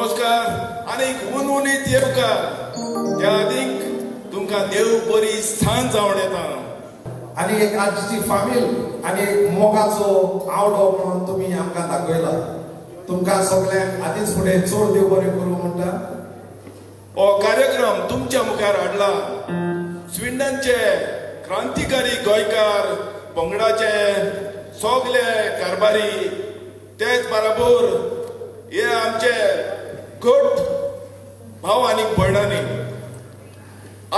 नमस्कार आनी हुनहुनीत येवकार. त्या आदीक तुमकां देव बरी स्थान जावन येता. आनी एक आजची फामील आनी एक मोगाचो आवडो म्हणून तुमी आमकां दाखयला. तुमकां सगळ्यांक आदींच फुडें चड देव बरें करूं म्हणटा. हो कार्यक्रम तुमच्या मुखार हाडला स्विंडनचे क्रांतिकारी गोंयकार पंगडाचे सगळे कारभारी, तेच बराबर हे आमचे घट भाव आनी भयणांनी.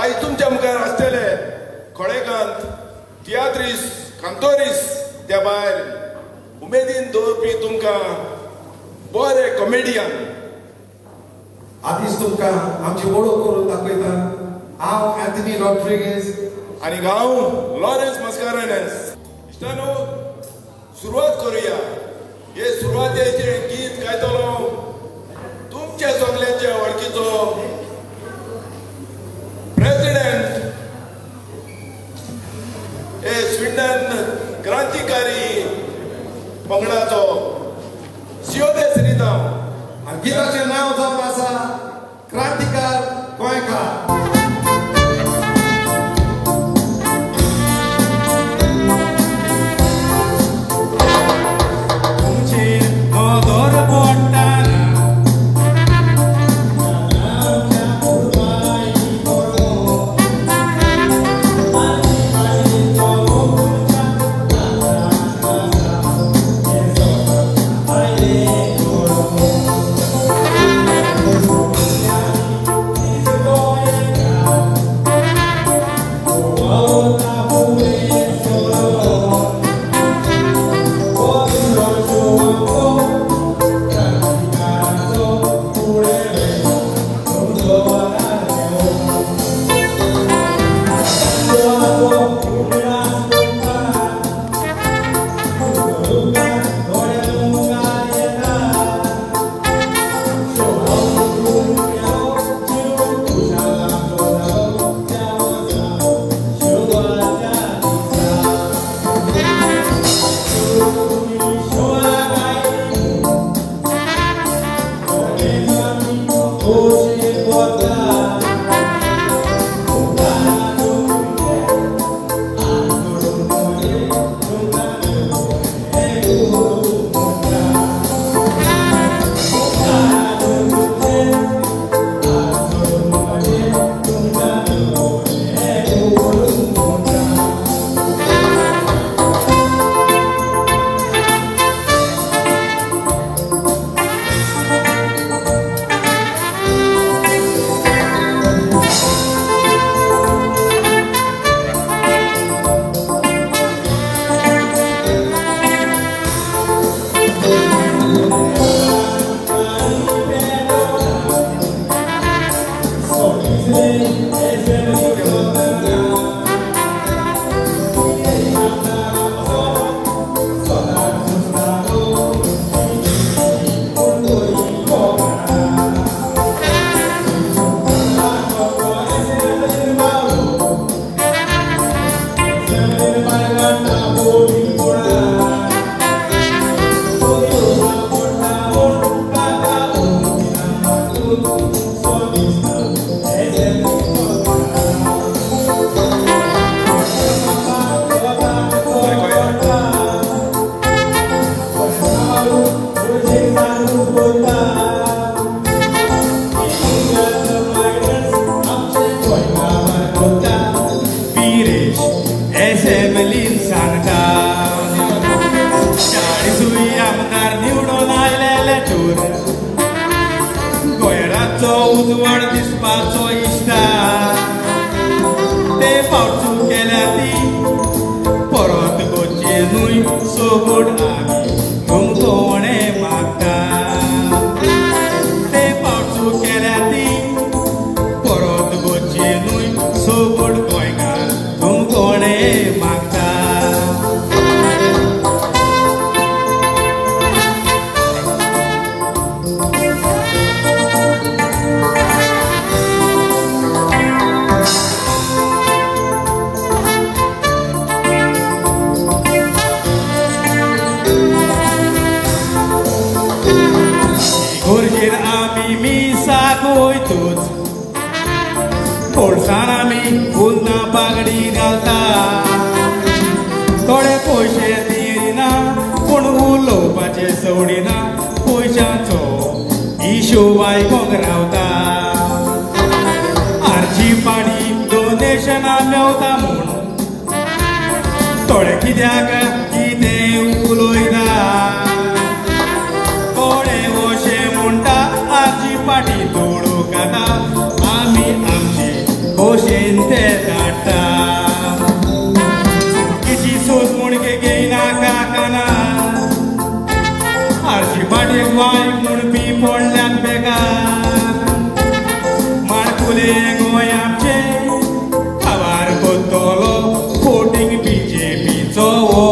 आयज तुमच्या मुखार आसतले खळेकांत तियात्रीस कांतोरीस, त्या भायर उमेदीन दवरपी तुमकां बरे कॉमेडियन. आदींच तुमकां आमची वळख करून दाखयता. हांव अँथनी रॉड्रिगीज आनी हांव लॉरेन्स मस्कारेन्हस. इश्टानो, सुरवात करुया. हे सुरवातेचें गीत गायतलो तुमच्या सगल्यांच्या वळखीचो प्रेसिडेंट हे स्विंडन क्रांतिकारी पंगडाचो सियोदे श्रीदाव. आनी गिताचें नांव जावन आसा क्रांतिकार गोंयकार. तुमचेर नदर पडटाना कोळसान आमी फुलना पागडी घालता. थोडे पयशे दिना पूण उलोवपाचें सोडिना, पयशांचो हिशोब आयकोंक रावता. आरजी पाणी डोनेशनां मेवता म्हूण थोडे कित्याक कितें उलयता. थोडे अशें म्हणटा आरजी पाटी दुडू खाता, आमी आमचे खोशेन ते धाडटा. किची सोद म्हूण घेयना काकाना, आरजी पाटयेक वायट म्हणपी पडल्यात बेकार. माणकुले गोंय आमचें खावार कोत्तलो, फोटींग बीजेपीचो हो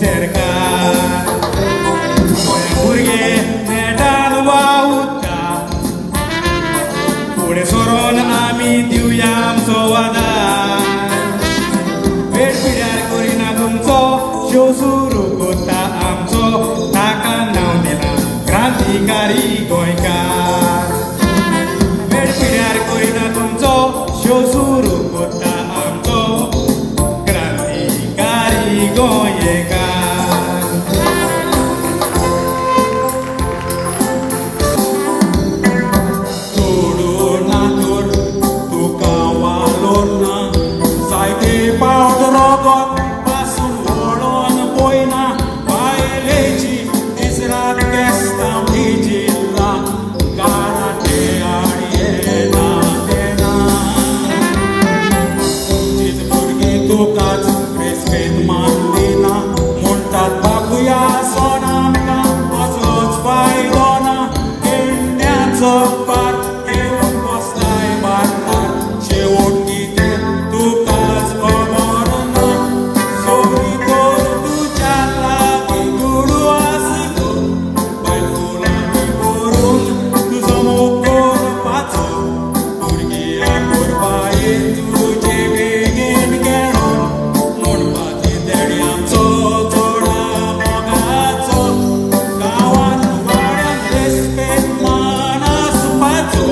सरकार. गोंया भुरगे नेटान वावुरता, फुडें सरोन आमी दिवया आमचो आदार. वेळ पिड्यार करिना तुमचो शो सुरू कोत्ता आमचो, ताका नांव दिलां क्रांतिकारी गोंयकार. वेळ पिड्यार करिना तुमचो शो सुरू कोत्ता आमचो, क्रांतिकारी गोंयकार. दुडू ना तर तुका वालोर ना, जायते पावट रोगत पासून वळोन पळयना. बायलेची दीस रात केस्तांव जिल्ला, गाराटे आड येना तेना. तुजीच भुरगीं तुकाच रेस्पेद मान दिना, म्हणटात बापूय आसोन आमकां कसलोच फायदो ना. केंड्याचो पार घेवन बसलाय बारकार, शेवट कितें तुकाच खबर ना. सोरी तर तुज्या लागीं दुडू आसलो, बायल फुलांनी भरून तुजो मोग करपाचो. भुरगीं आपुरबायेन तुजे बेगीन खेळोन, म्हणपाची देड्यांचो चोडा मोगाचो. गांवान वाड्यान रेस्पेद मान आसपाचो,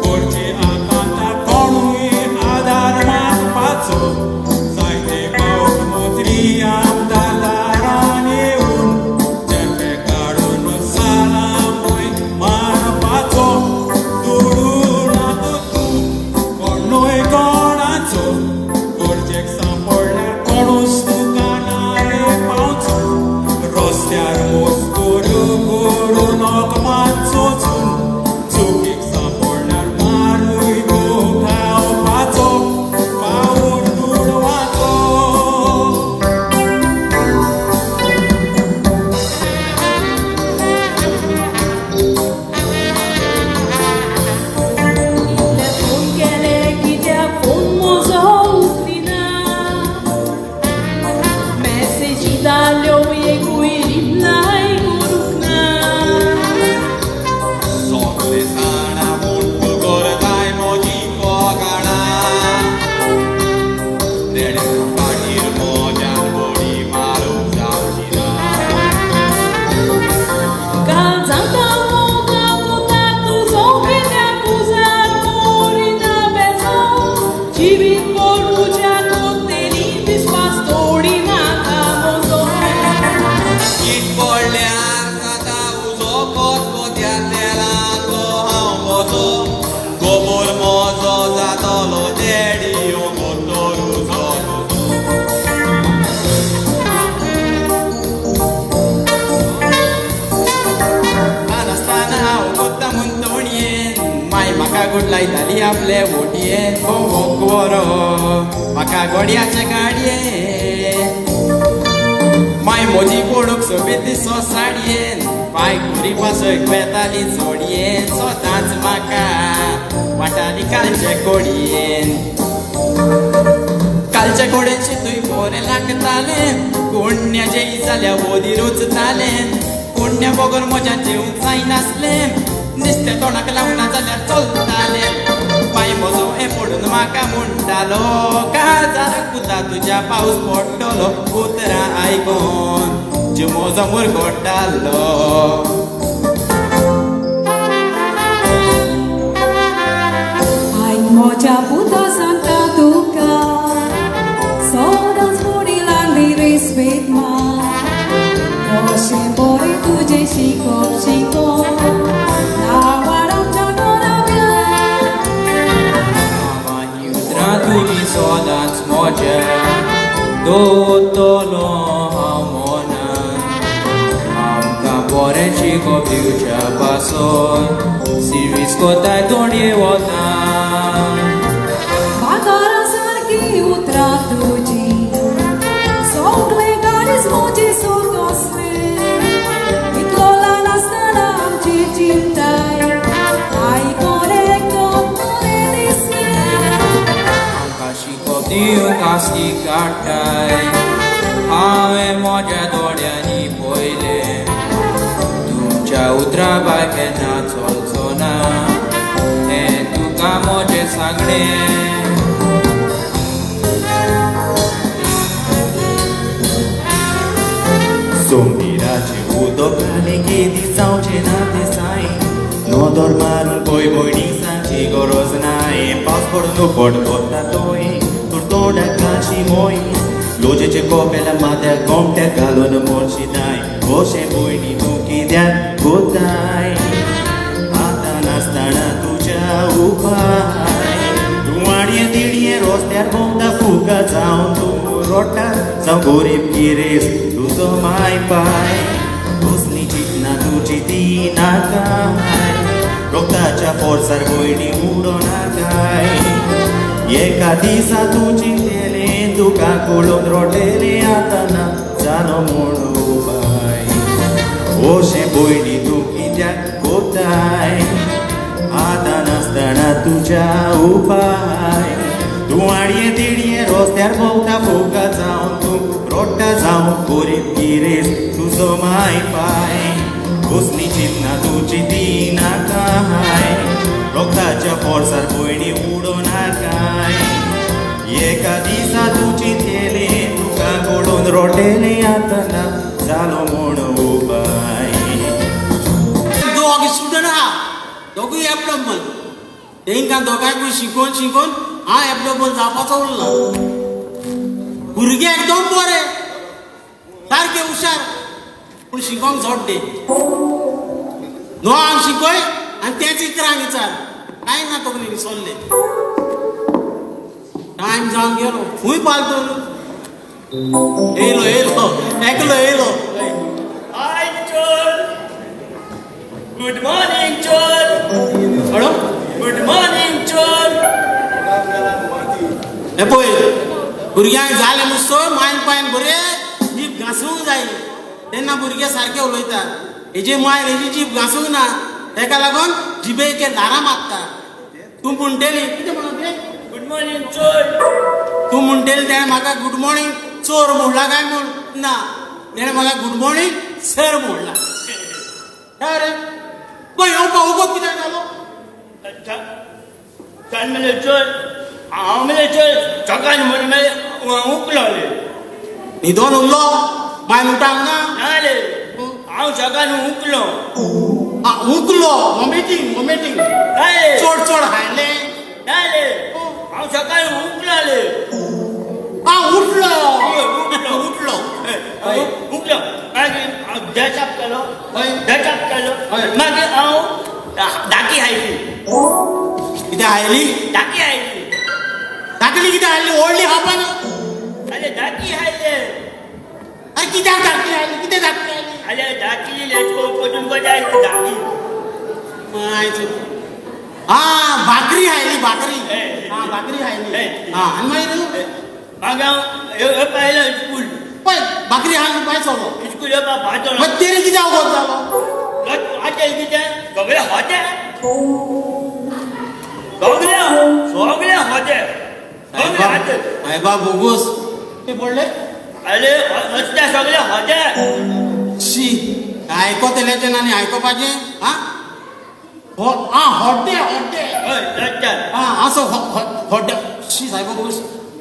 करचे आकांताक कोणूय आदार मागपाचो. जायते पावट मंत्री आमदार दारान येवन चेपे काडून सालामूय मारपाचो. दुडू ना तूं कोणूय कोणाचो, गरजेक सांपडल्यार कोणूच तुका ना रे पावचो. रस्त्यार मस्कऱ्यो करून अकमान सोचून, चुकीक सांपडल्यार मारूय तूं खावपाचो पावून दुडवाचो. इतले फोन केले कित्याक फोन म्हजो उखलिना, मॅसेजी धाडल्यो एकूय रिप्लाय करूंक ना. सगळे जाणा पूण तूं करताय म्हजी फकाणां. देड्या फाटीर म्हज्यान बडी मारूंक जावची ना. काल जाता मोगा पुता तुजो कित्याक उजार करिना बेजो, जिवीत भर तुज्या कोत्तेली विस्वास तोडिनाका म्हजो. कीट पडल्यार जाता उजो कोतकोत्या तेलाचो हांव बसो, गोबोर म्हजो जातलो देडियो गोतोर उजो तुजो. ल्हान आसतना हांव कोत्ता मुंतवणयेन, माय म्हाका गुडलायताली आपले वोटयेन. भोंवोंक व्हरो म्हाका घोड्याचे गाडयेन, माय म्हजी पळोवंक सोबीत दिसो साडयेन, पांय कुरी पासयक वेताली जोडयेन. सदांच म्हाका वाटाली कालचे कोडयेन, कालचे कोडयेन शितूय बरें लागतालें. कोण्या जेई जाल्यार वोदी रुचतालें, कोण्या बगर म्हज्यान जेवंक जायनासलें. नुस्तें तोंडाक लावना जाल्यार चलतालें. माय म्हजो हें पडून म्हाका म्हणटालो, काळजाक पुता तुज्या पावस पडटलो. उतरां आयकोन जीव म्हजो मुरगोटालो. आयक म्हज्या पुता सांगता तुका, सदांच वडिलांनी रेस्पेद मान. कशें बरें तुजें शिकप शिकोन नांव वाड आमच्या घराब्यान. मामा ही उतरां तुजी सदांच म्हज्या दवरतलो हांव मनान. आमकां बरें शिकोवप दिवच्या पासत सिर्वीस कोताय तोंडये वता. भाकारा सारकी उतरां तुजी, सगळें काळीज म्हजें सोगोसलें. इतलो ल्हान आसतना आमची चिंताय आयकोन एकटो बरें दिसलें. आमकां शिकोवप दिवंक आसली काडटाय, हांवें म्हज्या दोळ्यांनी पळयलें. तुमच्या उतरां भायर केन्ना चलचो ना, हें तुका म्हजें सांगणें. सोंबिराचें उदक घालें केदी जावचें ना तें साय, नदर मारून पळय भयणी, सांगची गरज नाय. पावस पडून उपट वता तोय, तर तोंडाक घालशी मोय, लोजेचें कोपेला माथ्याक गोमट्याक घालून मोरशी नाय. कशें भयणी तूं कित्याक कोताय, आतां नासतना तुज्या उपाय. तूं आडये तिडये रस्त्यार भोंवता फुका जावन, तूं रोडटा जावं गोरीब गिरेस तुजो माय पाय. कसली चिंतना तुजी ती नाकाय, रोगताच्या फोर्सार भयणी उडो नाकाय. एका दिसा तूं चिंतलें तुका कळून रोडलेलें, आतां ना जालो म्हूण उपाय. अशें भयणी तूं कित्याक कोताय, आतां नासतना तुज्या उपाय. तूं आडये तिडये रस्त्यार भोंवता फुका जावन, तूं रोडटा जावं गोरीब गिरेस तुजो माय पाय. कसली चिंतना तुजी ती नाकाय, रोगताच्या फोर्सार भयणी उडो नाकाय. एका दिसा तूं चिंतलें तुका कळून रोडलेलें, आतां ना जालो म्हूण उपाय. दोग स्टुडंट आहा, दोगूय एबनॉर्मल. तेंकां दोगांयकूय शिकोवन शिकोवन हांव एबनॉर्मल जावपाचो उरलो. भुरगे एकदम बरे, सारके हुशार, पूण शिकोंक झोट दी. णवांक शिकय आनी तेंच 11 विचार, कांय ना तकली विसरले. टायम जावन गेलो. खूंय पावलो तूं? येयलो येयलो एकलो येयलो. Hi, Chol. Good morning, Chol. हळो. Good morning, Chol. हे पळय, भुरग्यांक जालें मुसो मायन पायन बरें जीप घासूंक जाय, तेन्ना भुरगे सारके उलयतात. हेजी मायन हेजी जीप घासूंक ना, तेका लागून जिबेचेर धारां मारता. तूं म्हणटेली कितें म्हणून तें? Good morning, Chol. तूं म्हणटेली तेणें म्हाका गुड मॉर्निंग चोर म्हणला काय म्हूण? ना, तेणें म्हाका गुड मॉर्निंग सर म्हणला. काय रे, पळय येवपा उगत कित्याक जालो? चल मेले चल, हांव मेले चल सकाळी म्हण मेले उकलो रे. न्हिदोन उरलो, मायन उठांक ना? ना रे, हांव सकाळी उकलो. आ, उकलो, वॉमिटींग वॉमिटींग. काय रे? चड चड हायलें? ना रे, हांव सकाळी उकलो रे. आ, उठलो. उठलो. उठलो. उकलो, मागीर हांव ड्रेसअप केलो. हय. ड्रेसअप केलो. हय. मागीर हांव धाकी हायली. कितें हायली? धाकी हायली. धाकली कितें हाडली? व्हडली खावपा ना. अरे, धाकी हायले. अरे, कित्याक धाकली हाडली? कितें धाकली हाडली? अरे, धाकी लेटको कोटून जाय धाकी. मायचे. हा, भाकरी हायली, भाकरी. हे. हा, भाकरी हायली. हे. हा, आनी मागीर? मागीर हांव पायलो स्कूल. पळय, भाकरी हाडून पांय चलो. स्कूल येवपाक भाजलो. मागीर तेरे कितें अवगत जालो? हॉटेल कितें सगळे होते, सगळे सगळे होते, सगळे होते. साहेबा बोगोस ते पडले. अरे, रस्त्या सगळे होते. शी, आयकोतल्याचें आनी आयकोपाचें. हा हो, आ हॉटे हॉटे. हय, रस्त्यार. हा, असो हॉटे. शी, साहेबा बोगोस.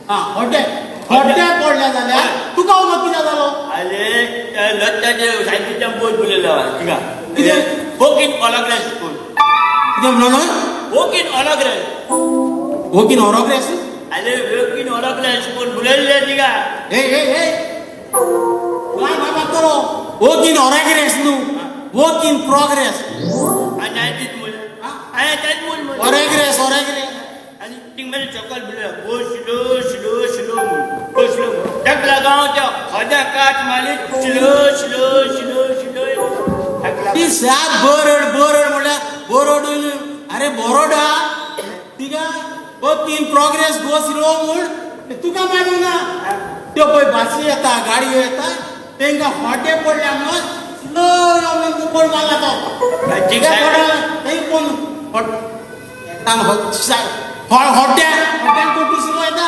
हा, हॉटे हॉटे पडल्या जाल्यार तुका उगत कितें जालो? अरे, त्या रस्त्याचे सायटीच्या बोर्ड बरयलो थिंगा. कितें? वोक इन ऑलोग्रेस स्कूल. कितें म्हणून? वोक इन ऑलोग्रेस. Work in progress. अरे वर्क इन प्रोग्रेस कोण बुलयल्ले तिका. हे हे हे काय बाबा करो, वर्क इन प्रोग्रेस न्हू, वर्क इन प्रोग्रेस. आनी हांवें तीच म्हणलें, हांवें तेंच म्हण. Progress progress. आनी थिंग मेरेन चक्कर बुलयला, गो स्लो स्लो स्लो म्हूण, गो स्लो. ताका लागून हांव त्या खोद्या काट मारीत स्लो स्लो स्लो स्लो ताका लागून. ती सात बरड बरड म्हणल्यार बरोड. अरे बरोडा तिका work in progress go slow म्हूण तुका मारूंक ना. त्यो पळय बसी येता, गाडयो येता, तेंकां फाटे पडल्या म्हणून स्लो म्हणून कोण मारला तो. कोण होट्या होट्यान कोटू स्लो येता.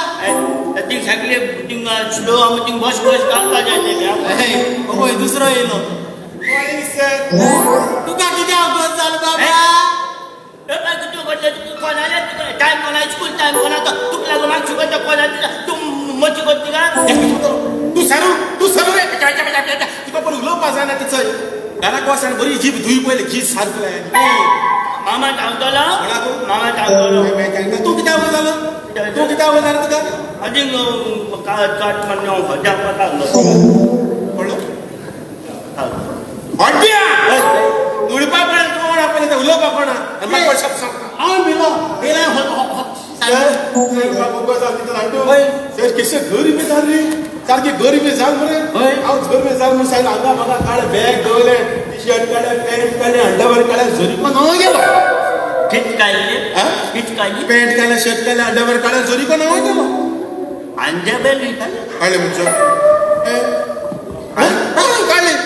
थिंग सगळे थिंग स्लो, हांव थिंग बस बस घालपाक जाय. पळय दुसरो येयलो. तुका कितें अपघात जालो बाबा? टायम कोणा स्कूल टायम कोणा, तुका लागून म्हाका शिकयता कोणा, तूं मची करता तिका. तूं सरू, तूं सरू रे. तुका पण उलोवपा जायना. ती चय घराक वच आनी बरी जीप धुई पयली, घीस सारकें. मामा सांगतलो, मामा सांगतलो. तूं कित्याक उलयतालो? तूं कित्याक उलयतालो तुका? अजून काट मारून हांव खड्ड्याक वतालो. पडलो हड्ड्या उडपा पडला. तुका कोण आपयला? उलोवपा कोणा आनी म्हाका कोण शब्द सांगता? हांव भिलो भिले. केसे गरीब जाल रे, सारकी गरीब जाल मरे. हांव गरीब जाल म्हणून सांगलें. हांगा म्हाका काडे बॅग दवरलें, टी शर्ट काडलें, पॅन्ट काडलें, अंडरवेर काडलें, जरी पण हांव गेलो. खीच काडली? खीच काडली? पॅन्ट काडलें, शर्ट काडलें, अंडरवेर काडलें, जरी पण हांव गेलो. अंजबेल. काडलें म्हणचो काडलें,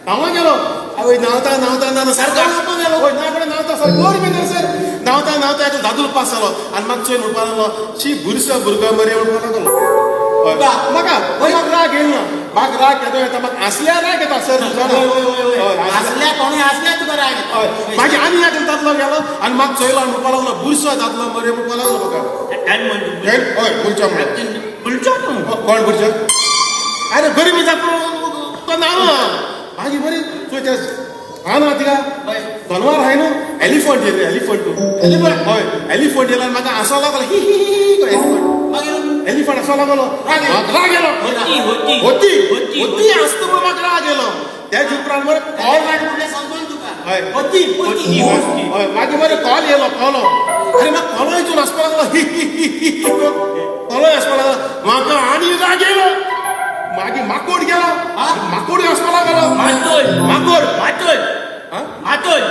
हांव गेलो. आवय, न्हांवता न्हांवता न्हांवता सारको गेलो. हय, न्हांव न्हांवता सर गरीब सर. न्हांवता न्हांवता एक दादूल पास जालो आनी म्हाका चोय म्हणपाक लागलो, शी, बुरसो भुरगो मरे म्हणपाक लागलो. म्हाका म्हाका राग येयलो ना. म्हाका राग येतो येता, म्हाका हांसल्यार राग येता सर. हांसल्या कोणूय हांसल्या तुका राग येता. मागीर आनी एक दादलो गेलो आनी म्हाका चोयलो आनी म्हणपाक लागलो, बुरसो दादलो मरे म्हणपाक लागलो म्हाका. हय, बुरचो म्हणून. बुलचो तूं. कोण बुरचो? अरे गरीब तो ना. मागीर बरी चोय ते हा ना तिका जनवार हाय न्हू, एलिफंट येयले, एलिफंट. एलिफंट? हय, एलिफंट येयला. म्हाका हांसो लागलो, ही ही ही. एलिफंट. मागीर? एलिफंट हांसो लागलो, राग येयलो. होती होती. होती. होती. होती हांसता म्हणून म्हाका राग येयलो. त्याच उपरांत मरे कॉल. राग म्हणल्यार समजून तुका. हय. होती होती. हय, मागीर मरे कॉल येयलो, कोलो. अरे म्हाका कोलो हितून हांसपाक लागलो, ही ही ही ही. कोलोय हांसपाक लागलो, म्हाका आनी राग येयलो. मागीर माकोड गेलो, माकोड हांसपाक लागलो. मातोल. माकोड. मातोल. मातोल.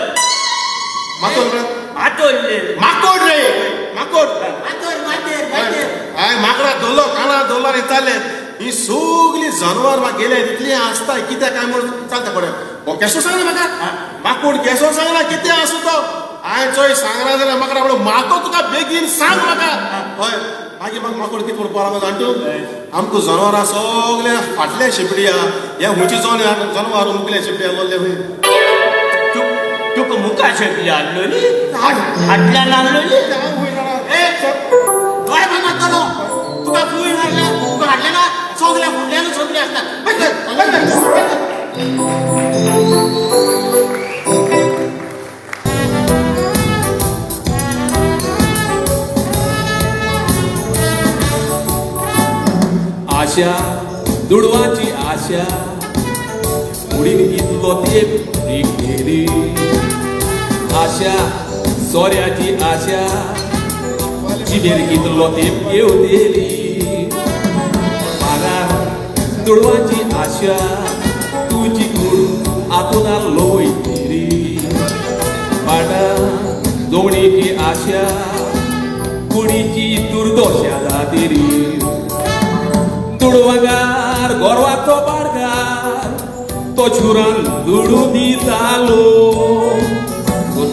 माकोड. मातोल. माकोड रे, माकोड. मातोर मातेर मातेर. हांवें माकडाक धरलो, कानाक धरलो आनी चालले. ही सगळीं जनवर म्हाका गेले तितली आसता कित्याक काय म्हणून चलता पळय. हो केसो सांगना म्हाका, माकोड केसो सांगना कितें आसूं तो. हांवें चोय सांगना जाल्यार माकडा म्हणून माको तुका बेगीन सांग म्हाका. हय, मागीर म्हाका माकोड कितें म्हणपाक लागलो जाणा तूं? आमकां जनवरां सगळ्या फाटल्या शेपडी आहा, हे हुंयचे जनवर मुखल्या शेपडी आसलोले खंय. तुका मुखार शेपडी हाडलोली, फाटल्यान हाडलोली. काय बाबा करो, तुका फूल मारल्या, तुका हाडले ना. सगल्या फुडल्यान सगळे आसता. आशा, दुडवाची आशा कुडीन इतलो तेप रिगलेली. आशा, सोऱ्याची आशा जिबेर इतलो तेप येवतेली. मागार दुडवाची आशा तुजी कूड आतुनार लोयतेली. पाटा जोवणेची आशा कुडीची दुर्दशा जातेली. दुडवागार गोरवाचो बारगार तो छुरान दुडू दितालो.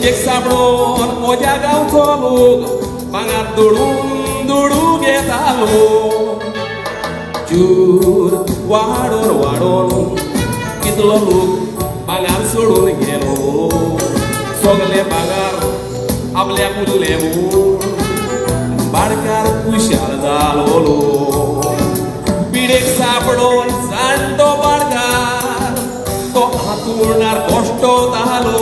एक सापडोन म्हज्या गांवचो लोक मांगार दुडून दुडू घेतालो. चूर वाडोन वाडोन कितलो लोक भांगार सोडून गेलो. सगले भांगार आपल्याक उरले म्हूण बाडकार खुशाल जालोलो. पिडेक सापडोन जाणटो बाडकार तो हातुणार कश्टो जालो.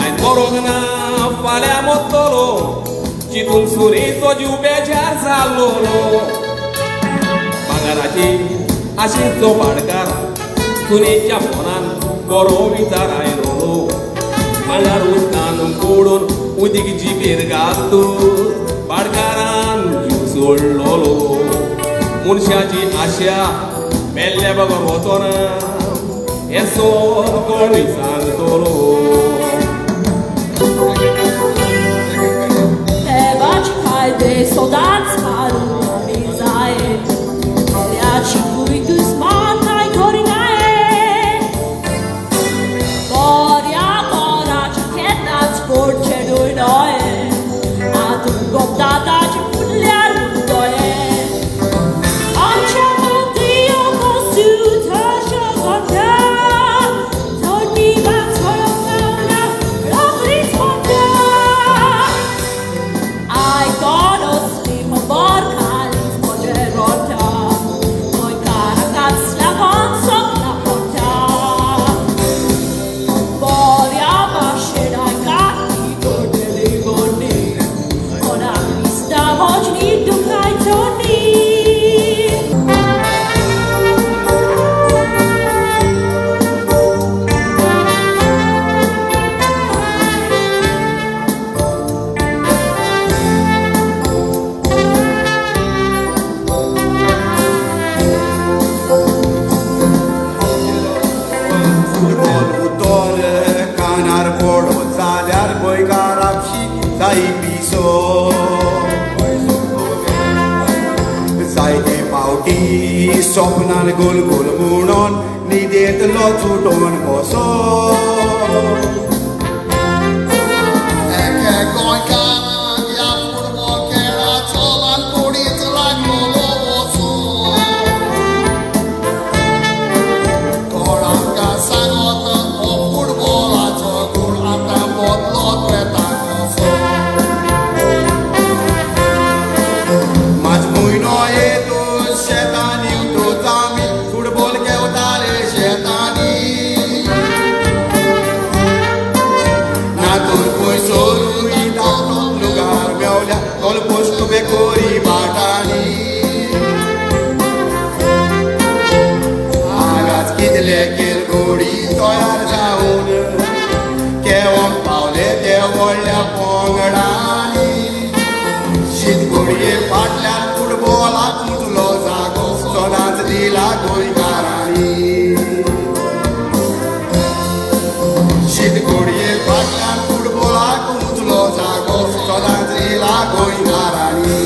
आनी मरोंक ना, फाल्यां मरतलो. चितून सुनेचो जीव बेजार जाल्लो. भांगराची आशिल्लो भाटकार सुनेच्या फोनान बरो विचार आयलो. भांगर उदकान उडून उदीक जिबेर घालतू भाटकारान जीव सोडलोलो. मनशाची आशा मेल्ल्या बगर वचना हें कोणूय सांगतलो. सपनान गोल गोल म्हणून न्हिदेंतलो चुटोन कसो. गोंयकारांक ह्या फुटबॉल खेळाचो ल्हानपणीच लागलोलो वचो. कोण आमकां सांगत हो फुटबॉलाचो गूण आतां बदलत वेता कसो. मार्च म्हयनो येतो शेतांनी उठोच आमी फुटबॉल खेळटाले शेतांनी. ना तर खंय सोरूय धाकटो लुगार मेवल्या तोल पोस्ट बेकोरी बाटांनी. हांगाच कितले खेळगोडी तयार जावन केवंक पावले ते व्हडल्या पंगडांनी. शीतगोडये फाटल्यान फुटबॉलाक मुजलो जागो सदांच दिला गोंयकारांनी. शीतगोडये फाटल्यान फुटबॉलाक मुजलो जागो सदांच दिला गोंयकारांनी.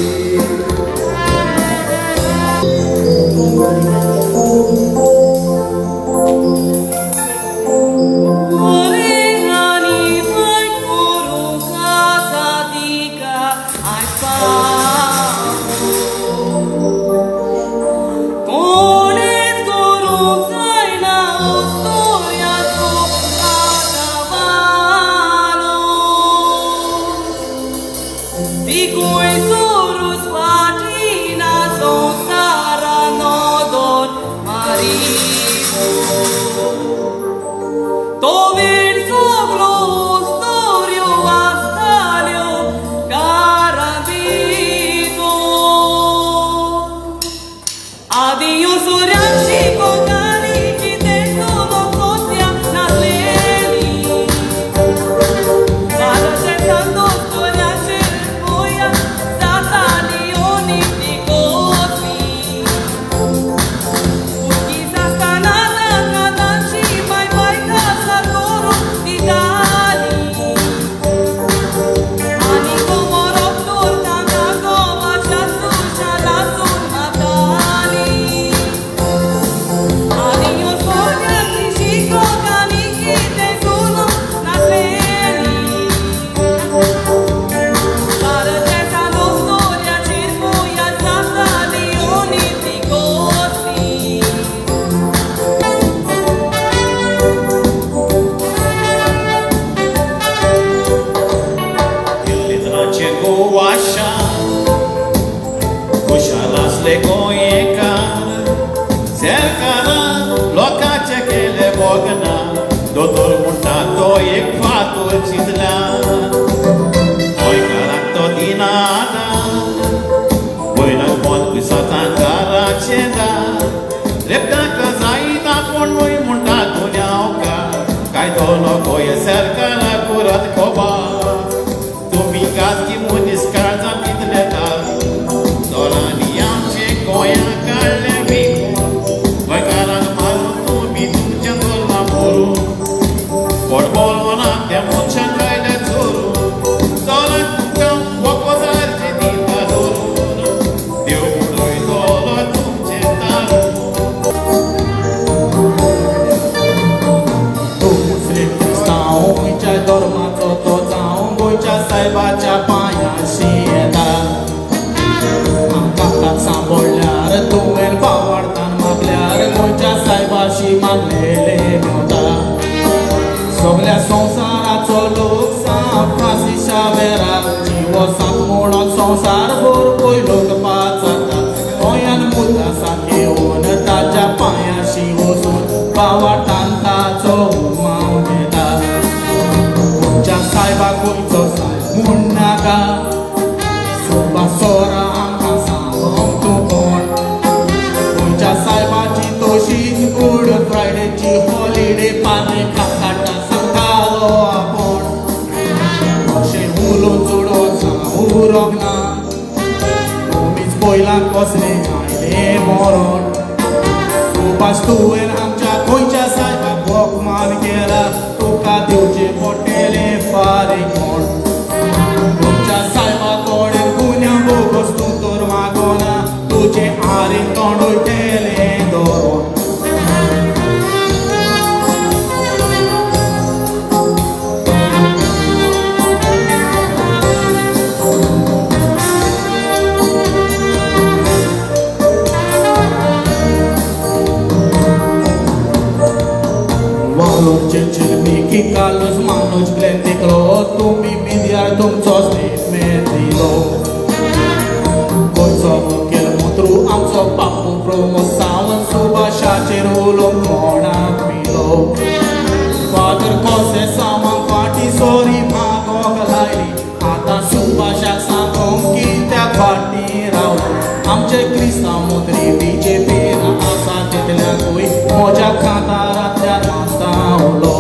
दोतोर म्हणटा तो एक फातोर चिंतला गोंयकाराक तो दिना बंद सातांकाराचें दार रेपताका जायना कोण म्हणटा गुन्यांवकार कायदो गोंय सरकारा करत खबर तुमी खाजगी मनीस काळजां कितले चोरांनी आमचे गोंया काडलें विकून गोंयकारांक मारून तुमी तुमचें दवरलां मोरून पोट ना त्या मनशांक आयले चोरून चोरांक तुमकां वखदारचें दिता धरून देव उडयतलो तुमचें तारून. तूं मुस्लीम क्रिस्तांव खंयच्या धर्माचो तो जावं गोंयच्या सायबाच्या पांयांशी येता. आमकां सांबोळ्ळ्यार तुवें पावाडतान मागल्यार गोंयच्या सायबाशी मागलेलें मेवता. सगल्या संवसाराचो लोक सांत फ्रांसिसा वेराक जिवो सांत म्हणून संवसार भर पयलोक पाचाता. गोंयान मुदासा घेवन ताच्या पांयांशी वचून पावाटान ताचो उमाव घेता. गोंयच्या सायबाक गोंयचो सायब म्हूण नाका सुभाष सोरा आमकां सांगोंक तूं कोण. गोंयच्या सायबाची तशीच गुड फ्रायडेची हॉलिडे पाने काडटा सांगतालो आपूण. अशें उलोवन चडोवन सांगूंक ना तुमीच पयलां कसलें आयलें मरण. सुभाष तुवें आमच्या गोंयच्या सायबाक अपमान केला तुका दिवचें पडटलें फारीकपण. गोंयच्या सायबा कडेन गुन्यांव बोगस तूं तर मागोना तुजें आरीन तोंड वयतलें दवरून. Mickey Carlos Manoj Glenn दिकलो तुमी मिडियार तुमचो स्टेटमेंट दिलो. गोंयचो मुखेल मंत्री आमचो बापू प्रमोद सावंत सुभाषाचेर उलोवंक कोणाक पिलो. फादर कोसे सावंत फाटीं सॉरी मागोंक लायली आतां सुभाषाक सांगोंक कित्याक फाटीं रावलो. आमचे क्रिस्तांव मंत्री बीजेपीन आसा तितल्याकूय म्हज्या खातारांतल्यान मारता उलो.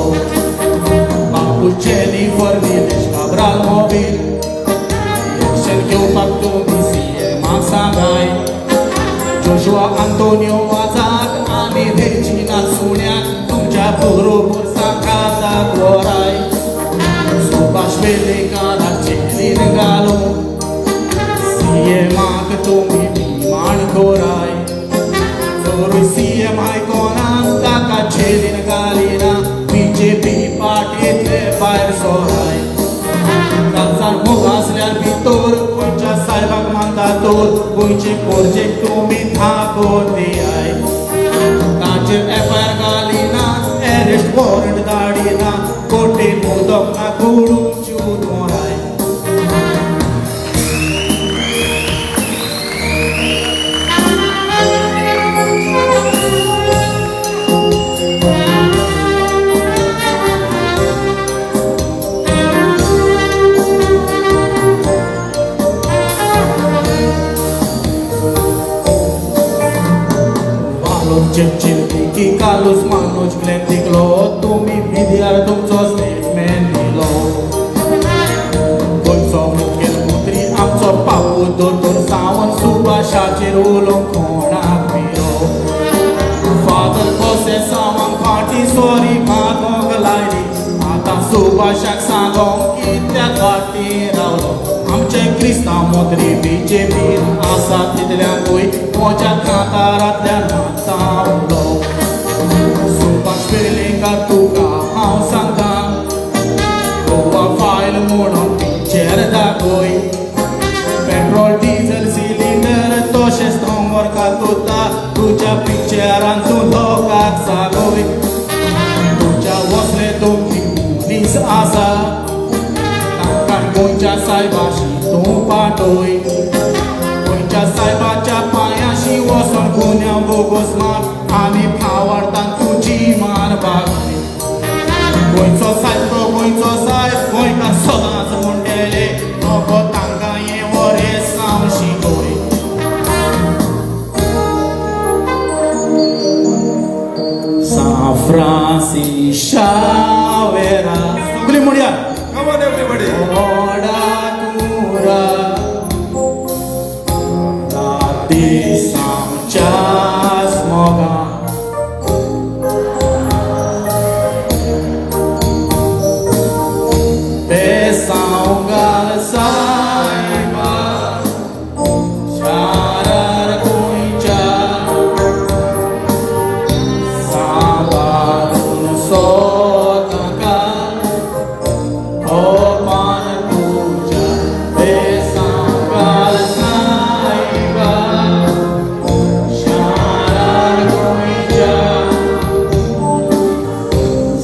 बापू जेनिफर निलेश काब्राल मोबील एक्शन घेवपाक तुमी सीएमाक सांगाय. जोशुआ आंतोनियो वाजाक आनी रेजिना सुण्याक तुमच्या बरोबर सांगाताक व्हराय. सुभाष वेर्लेकाराक जेलीन घालूं सीएमाक तुमी डिमांड कराय. चोरूय सीएम आयकोना ताका जेलीन घालिना बीजेपी पार्टींतले भायर सोराय. कालचार मोग आसल्यार भितर गोंयच्या सायबाक मानता तर गोंयचे पोरजेक तुमी थाको दियाय. ताचेर एफआयआर घालिना एरेस्ट वॉरंट धाडिना कोर्टीन उदक ना कुडून चूत मोराय. Mickey Carlos Manoj Glenn दिकलो तुमी मिडियार तुमचो स्टेटमेंट दिलो. गोंयचो मुखेल मंत्री आमचो बापू दोतोर सावंत सुभाषाचेर उलोवंक कोणाक पिलो. फादर कोसे सावंत फाटीं सॉरी मागोंक लायली आतां सुभाषाक सांगोंक कित्याक फाटीं रावलो. आमचे क्रिस्तांव मंत्री बीजेपीन आसा तितल्याकूय म्हज्या खातारांतल्यान मारता उलो. सुभाष वेर्लेकार तुका हांव सांगता गोवा फायल म्हणून पिक्चर दाखय. पेट्रोल डिझल सिलिंडर तशेंच दोंगर कातुता तुज्या पिक्चरान तूं लोकांक सांगय. तुज्या वसले तुमी मनीस आसा तांकां गोंयच्या सायबाशी तूं पाटय. गोंयच्या सायबाच्या पांयांशी वचोन गुन्यांव बोगस मार आनी फावडतान तुजी मान बागय. गोंयचो सायब तो गोंयचो सायब गोंयकार सदांच म्हणटले नको तांकां हें वरें सांव शिकय. शावेरा सगळीं म्हणया. Come on everybody. तोडाकुरा दिसांच्याच मोगा ते सांगाल सायबा शारार गोंयच्या सांबाळून सोताका भोपान तुज्या ते सांगाल सायबा शारार गोंयच्या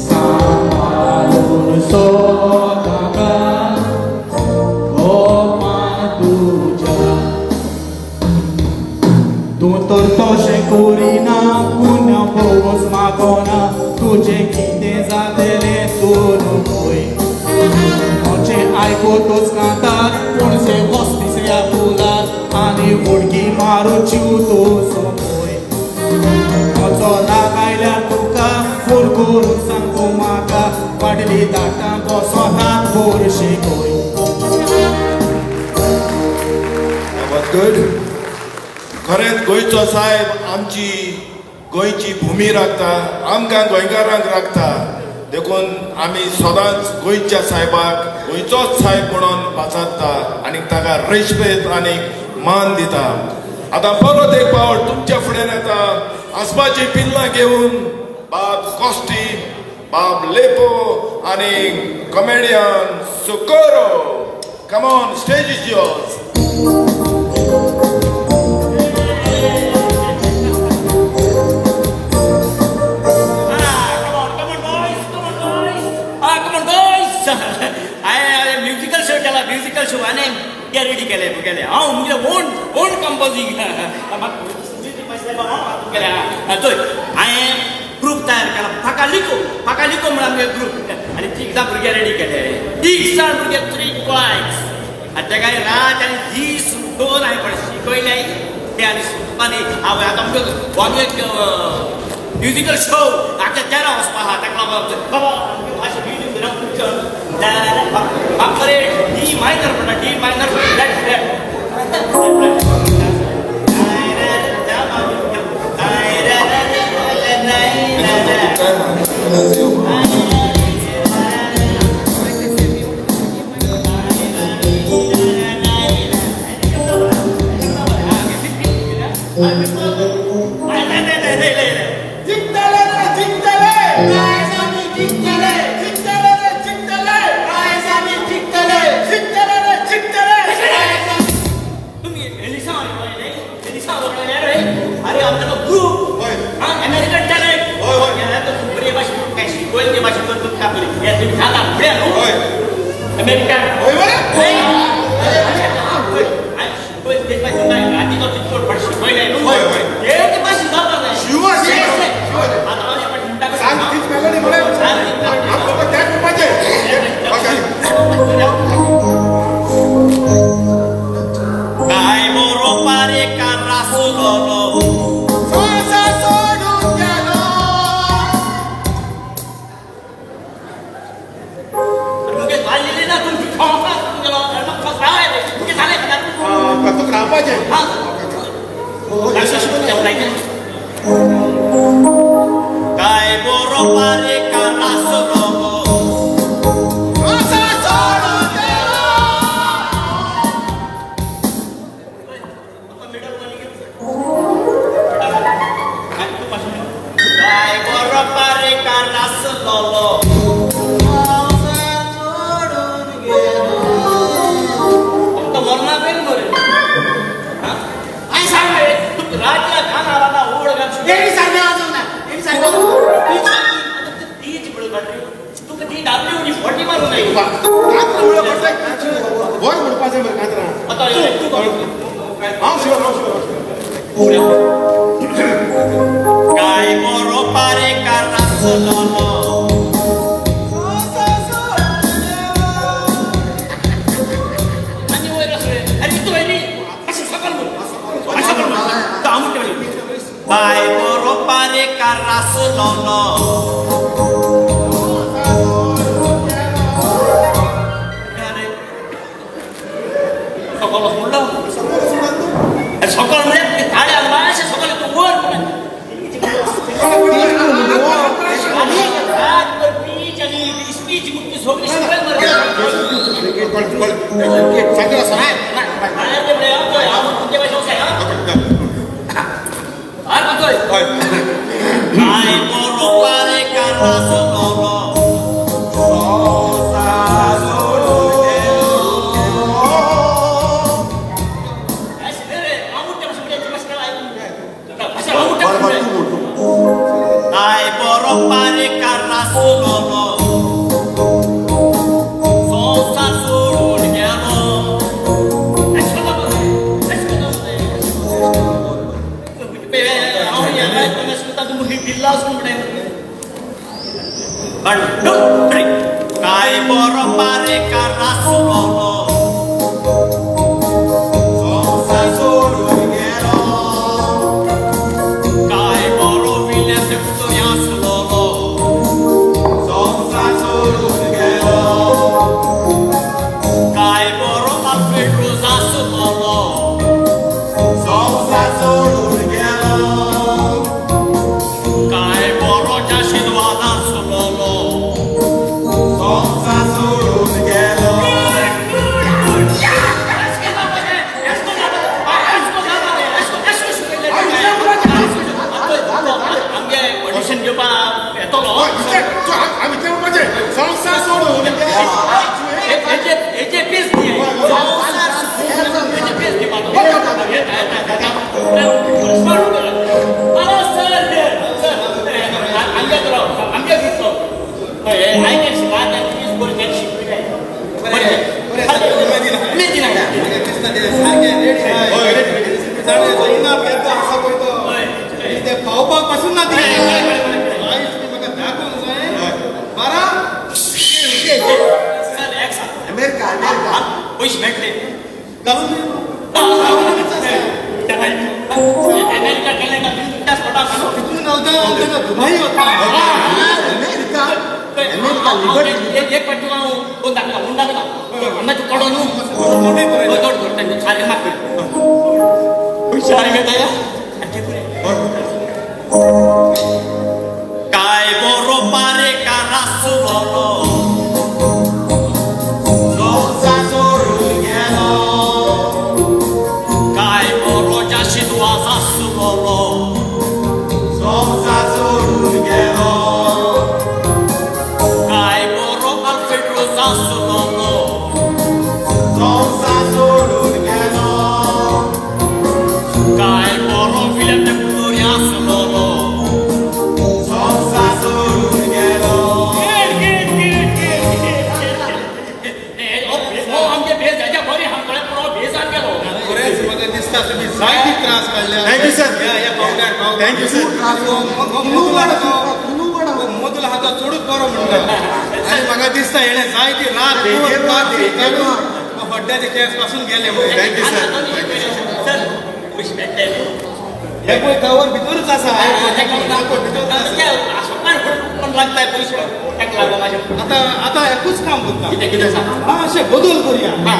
सांबाळून सोताका भोपान तुज्या. तूं तर तशें करिना, गुन्यांव भोवच मागोना, तुजें कितें जातलें तूं न्हय. म्हजें आयकतूच कांतार पूण से वच तिसऱ्या पुलार आनी उडकी मारूची तूं सोंपय. म्हजो राग आयल्यार तुका फोन करून सांगू म्हाका, फाटली दाटां बसोनात भर शिकय. That was good. खरेंच गोंयचो सायब आमची गोंयची भुमी राखता, आमकां गोंयकारांक राखता. देखून आमी सदांच गोंयच्या सायबाक गोंयचोच सायब म्हणून पाचारता आनी ताका रेस्पेद आनी मान दिता. आतां परत एक फावट तुमच्या फुड्यान येता आसपाची पिल्लां घेवन बाब कॉस्टी, बाब लेपो आनी comedian Socorro. Come on, stage is yours. Ah, come on, come on, boys, come on, boys. Ah, come on, boys. हांवें म्युजिकल शो केला, म्युजिकल शो आनी ते रेडी केले केले. हांव मुगेले ओन ओन कंपोजींग केले. चोय, हांवें ग्रूप तयार केला, फाकालिको. फाकालिको म्हणून आमगे ग्रूप आनी तीग जाण भुरगे रेडी केले. तीग जाण भुरगे, थ्री बॉयज. आनी तेका रात आनी दीस दोन हांवें पण शिकयले ते आनी आनी हांव आतां आमगे म्युजिकल शो आख्या तेरा वचपा आहा. ताका लागून बाबा मातशें म्युजीक बापरे डी मायनर म्हणटा, डी मायनर फ्लॅट फ्लॅट. जिंकतले रे जिंकतले, आयज आमी जिंकतले. जिंकतले रे जिंकतले, आयज आमी जिंकतले. जिंकतले रे जिंकतले. तुम्ही एलिसा एलिसा रे. अरे आमचा ग्रुप हा अमेरिकन टॅलेंट. होय, होय. बरे भाशेन काय शिकवले ते भाशेन करून तुमकां हे तुम्ही खाता फुडें न्हू. होय. अमेरिकन. होय मरे? शिकवले ते भाशेन काय राती तो चितकोट पण शिकवले न्हू. होय, होय. ते भाशेन जावपाक जाय. शिवर, शिवर, शिवर. आतां हांव पण म्हणटा सांग तीच मेलोडी म्हणे. सांग तीच melody. आमकां त्याच म्हणपाचें. ओके. काय बरोबर एका रासलो. संवसार सोडून गेलो. मुगे जाल्लेली ना तुमची खावपाक गेलो मुगे जालें. तुका रावपाचें. हां. काय बरोबर एका रासलो. संवसार सोडून गेलो. काय बरोबर एका रासलो. संवसार सोडून गेलो. मरना पेन मरे. हांवें सांगलें तुका रातल्या कानार आतां ओड घाल. तेणी सांगलें अजून ना, तेणी सांगलें. तीच म्हणून काडली तुका ती दाबली उडी फोटी मारून जाय. कांतरां म्हणल्यार कसलें बरें म्हणपाचें मरे कांतरां. आतां तूं हांव शुअर, हांव शुअर. काय बरोबर एका रासलो. संवसार सोडून गेलो. आनी वयर आसलें आनी तूं न्ही अशें सकल म्हण, अशें सकल म्हण. हांव म्हणटा काय बरोबर एका रासलो. सकल वच म्हणलो सकल म्हळ्यार ताळ्याक मातशें सकल तूं वर आनी स्पीच मुक्ती सगळी शिकयल मरे. काय बरो पारेकार आसलोलो संवसार सोडून गेलो काय बरो विल्यास आसलोलो संवसार सोडून गेलो काय बरो आल्फ्रेड रोज आसलोलो संवसार सोडून गेलो काय बरो जाशीद आसलोलो संवसार सोडून गेलो. आमगे ऑडिशन घेवपाक येतलो संवसार सोडून हेचे पीस दी हेचे पीस दिवपाक. सर आमगे आमगे दिसतो पावपाक पासून ना दिलें म्हाका दाखोवंक जाय बारा अमेरिका अमेरिका पयशे मेळटले घालून अमेरिका गेले तितून घालता दुबई वता अमेरिका अमेरिका लिबर्टी एक पाटी हांव दोन दाखयता म्हूण दाखयता अन्नाचो कडो न्हू दोड सारकें मागता पयशे सारकें मेळटा काय बरो पारेकार आसलोलो संवसार सोडून गेलो काय बरो जाशीद वाज आसलोलो संवसार सोडून गेलो काय बरो आल्फ्रेड रोज आसलोलो संवसार सोडून गेलो काय बरो विल्यम टेम्पलोरी आसलोलो संवसार सोडून गेलो. आमगे भेस हेच्या बरी हांव पूण हो भेस गेलो. बरेंच म्हाका दिसता तुमी जायती त्रास काडले. Thank you sir. ह्या पावड्यार thank you sir. मोदल हातो चडूच बरो म्हणटा आनी म्हाका दिसता हेणें जायती रात हड्ड्याचे केंस पासून गेले. Thank you sir. Sir पयशे मेळटले. हे पळय कवर भितरूच आसा. लागताय पयशे ताका लागून मातशें आतां आतां एकूच काम करता. कितें कितें सांग. हांव अशें बदल करुया. आतां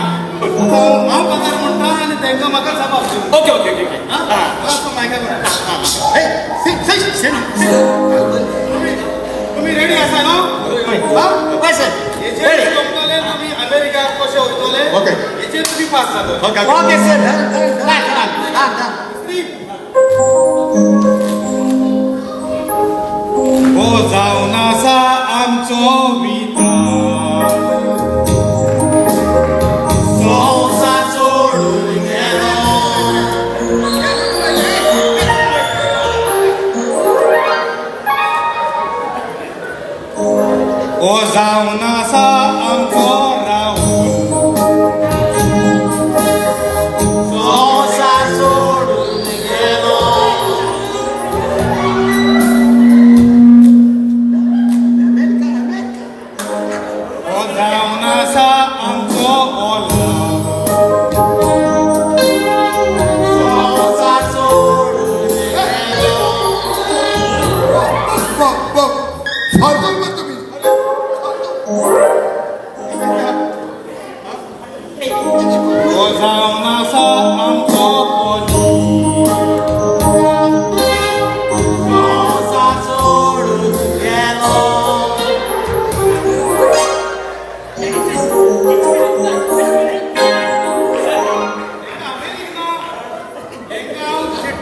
हांव पगार म्हणटा आनी तांकां म्हाका जबाब दिवं. ओके ओके ओके तुमी रेडी आसा न्हू? हय सर. हेचेर जमतले तुमी अमेरिका कशे वयतले ओके. हेचेर तुमी पास जातले. Okay okay sir. हो जावन आसा आमचो वितार संवसार सोडून गेलो हो जावन आसा आमचो राहुल संवसार सोडून गेलो हो जावन आसा आमचो ओला संवसार सोडून गेलो. बघ बघ फालतू मग तुम्ही.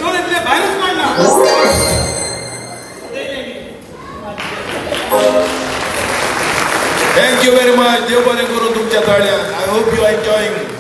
तकलेंतले भायरूच काडना. Thank you very much. देव बरें करूं तुमच्या ताळ्यान. I hope you enjoying.